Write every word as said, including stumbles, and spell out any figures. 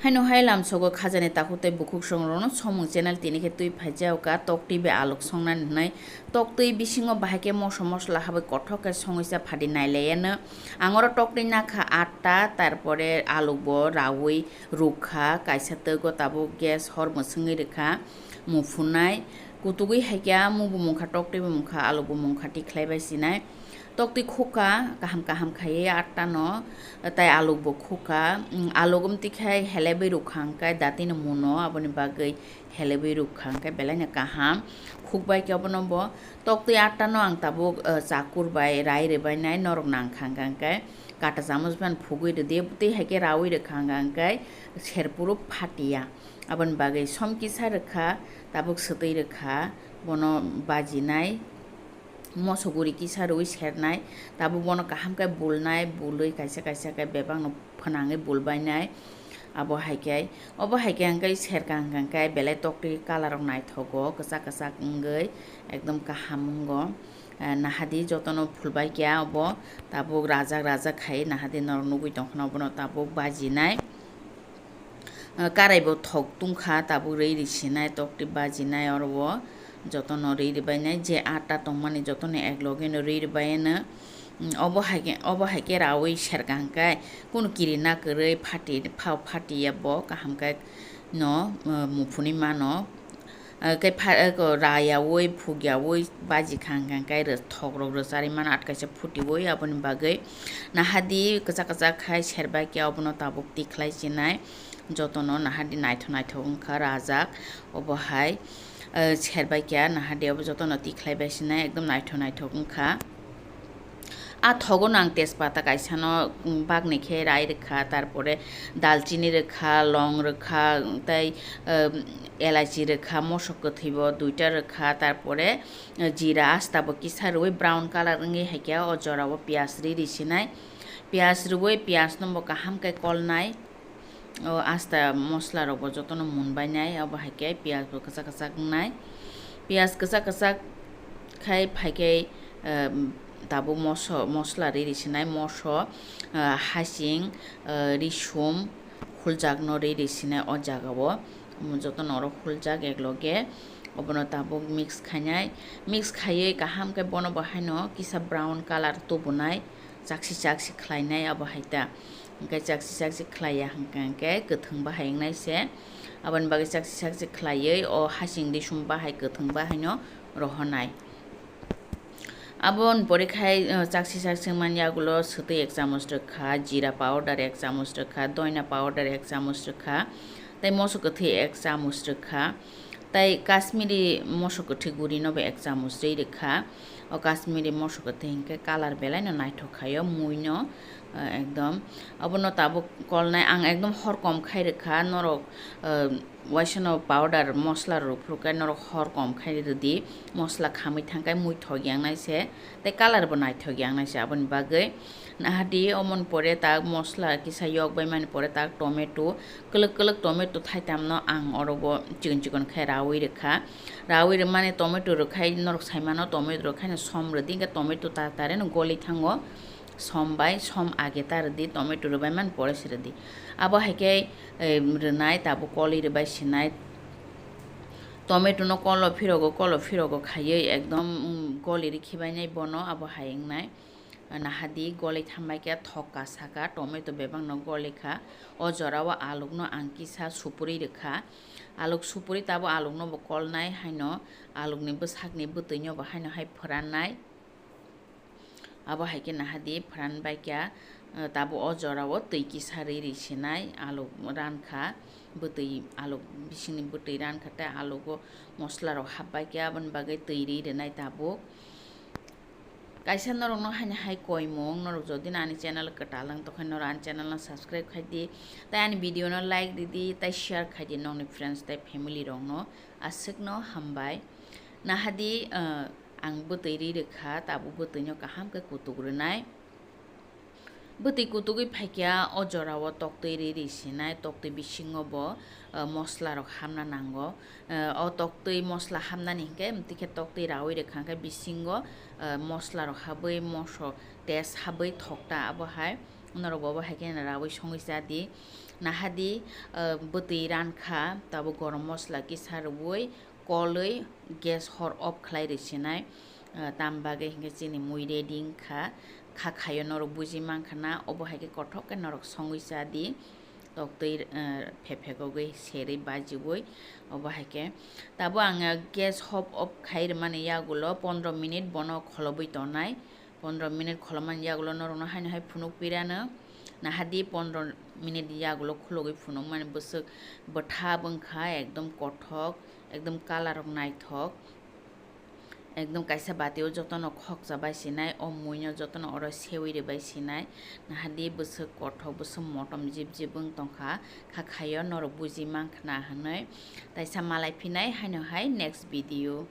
Haino hai lamsogo khajani takhuk tei bukhuk songrokno somung channel tini khe twi phaijak kha, toktwi bai aluk songnani hwnwi. Toktwi bisingo bahai khe moso mosla habwi kothok khe songwi cha phadi nailaiyano. Ang oro toktwi nakha atta, tarpore aluk bo raui rukha, kaisa twgo tabuk gas hor mwswngwi rwkha, muphunai kutugwi hai khe mubo mungkha, toktwi bo mungkha, aluk bo mungkha, tikhlai bai sinai. Toktwi khukha kaham kaham khaiwi atta no, tai aluk bo khukha. Mm, aluk wmtwi khai helebwi rukha hwnkhe datino muno, aboni bagwi helebwi rukha hwnkhe belaino kaham. Khukbai khe obono bo toktwi atta no ang tabuk, eh, chakur bai rai rwbainai, norok nangkha hwnkhe kata chamuch bai phugwi rwdi, twi hai khe raui rwkha hwnkhe serphuru phatiya. Aboni bagwi som kisa rwkha, tabuk swtwi rwkha, bono bajinai. Moso guri kisa rwi sernai, tabuk bono kaham khe bulnai, bulwi kaisa kaisa khe bebakno phwnangwi bulbainai. Abo hai khe, obo hai khe hwnkhe serkang hwnkhe belai toktwi colour rok naithogo, kwchak kwchak wngwi ekdom kaham wngo. Eh, nahadi jotono phulbai khe obo tabuk rajak rajak khai nahadi norok nugwi tongkhna obono tabuk bajinai. Ah, karai bo thok tungkha, tabuk rwi rwsinai, toktwi bajinai oro o jotono rwi rwbainai, je atta tongmani jotono ekloge no rwi rwbaino. Mm, obo hai khe, obo hai khe raui serkang hwnkhe kunu kirina kwrwi phati, phao phatiya bo kaham khe no, ah, muphunwi mano. Ah, khe pha-, ah, ko rayaui, phukyaui baji kha hwnkhe, hwnkhe rw-, thokrok rwcharwi mano, atkaisa phutiui, aboni bagwi nahadi kwchak kwchak khai serbai khe obono tabuk tikhlai chinai, jotono nahadi naithok naithok wngkha rajak, obo hai, ah, serbai khe nahadi obo jotono tikhlai bai sinai, ekdom naithok naithok wngkha. A thogo nang tejpata kaisano, mm, bagni khe rai rwkha, tarpore dalchini rwkha, long rwkha, tei, um, elaichi rwkha, mosok kwthwi bo duita rwkha, tarpore, uh, jira asta bo kisa rwui brown colour wngwi hai khe o jora o piyaj ri ri sinai. Piyaj rwui piyaj no bo kaham khe kolnai. O asta mosla rok bo jotono munbai nai, obo hai khe piyaj bo kwchak kwchak wngnai. Piyaj kwchak kwchak khai phai khe, eh, tabuk moso-, mosla ri ri sinai, moso, eh, hasing, eh, risum, khuljak no ri ri sinai o jaga o. Omo jotono oro khuljak ek loge. Obono tabuk mix khainai. Mix khaiwi kaham khe bono bo haino kisa brown colour tubunai. Chaksi chaksi khlainai abo hai ta. Hwnkhe chaksi chaksi khlaiya hwnkha hwnkhe kwthwng bahai wngnai se. Aboni bagwi chaksi chaksi khlaiwi o hasing risum bahai kwthwng bahaino rohornai. Aboni pore khai, uh, chaksi chaksi wngmani yagulo swtwi ek chamuch rwkha, jira powder ek chamuch rwkha, doina powder ek chamuch rwkha, tei moso kwthwi ek chamuch rwkha. Tai Kashmiri moso kwthwi guri no bo ek chamuch twi rwkha. O Kashmiri moso kwthwi hinkhe colour belai no naithok khaio mui no, eh, ekdom. Obono tabuk kolnai ang ekdom hor kom khai rwkha norok, eh, waisa no powder mosla rw phuru khe norok hor kom khai rwdi. Mosla khamwi thangkhe mui thok yangnai se tei colour bo naithok yangnai se aboni bagwi. Nahadi omoni pore tak mosla kisa yok bai mani pore tak tomato kwlwk kwlwk tomato thaitam no ang oro bo chikon chikon khe raui rwkha. Raui rwmani tomato rwkhai norok saimano tomato rwkhaino som rwdi hwnkhe tomato ta tare no goli thango som bai som age ta rwdi tomato rwbai mani pore se rwdi. Abo hai khe, eh, rwnai tabuk koli rwbai sinai tomato no kolo phirogo kolo phirogo khaiwi ekdom, mm, goli rikhibainai bono abo hai wngnai. Nahadi goli thambai khe thokka saka tomato bebak no goli kha. O jora o aluk no ang kisa supuri rwkha. Aluk supuri tabuk aluk no bo kolnai haino aluk ni bwsak ni bwtwi no bo haino hai phwrannai. Abo hai khe nahadi phwran bai kha, eh, tabuk o jora o twi kisa ri ri sinai aluk ran kha. Bwtwi aluk bising ni bwtwi ran kha tei aluk o mosla rok hap bai kha aboni bagwi twi ri rwnai tabuk. Kaisa norokno haini hai koimung, norok jodi no ani channel kwtal wng tongkha norok ani channel no subscribe khai di, tei ani video no like ridi, tei share khai di nokni friends tei family rokno. Aswkno hambai. Nahadi, ah, ang bwtwi ri rwkha, tabuk bwtwi no kaham khe kutuk rwnai. Bwtwi kutugwi phaikha o jorao toktwi ri ri sinai, toktwi bisingo bo, ah, mosla rok hamna nango. Ah, o toktwi mosla hamnani hinkhe, tei khe toktwi raui rwkha hinkhe bisingo, ah, mosla rok habwi moso test habwi thokta abo hai Norok bo obo hai khe raui songwi cha di. Nahadi, ah, bwtwi rankha, tabuk gorom mosla kisa rwui kolwi gas hor off khlai rwi sinai. Ah, tam bagwi hinkhe chini mui ready wngkha, kha khaio norok buji mankha na, obo hai khe kothok khe norok songwi cha di. Tok twi, ah, phephek ogwi serwi bajiui obo hai khe. Tabuk ang, ah, gas hop off khai rwmani yagulo pondro minute bono kholobwi tonai. Pondro minute kholomani yagulo norokno haino hai phunuk pirano. Nahadi pondro minute yagulo khulogwi phunukmani bwswk bwthap wngkha, ekdom kothok, ekdom colour rok naithok. Ekdom kaisa bati o jotono khokcha bai sinai, o mui no jotono oro sewi rwbai sinai. Nahadi bwswk kothok, bwswk motom jip jip wng tongkha, kha khaio norok buji mankha na hinwi. Taisa malai phinai haino hai next video.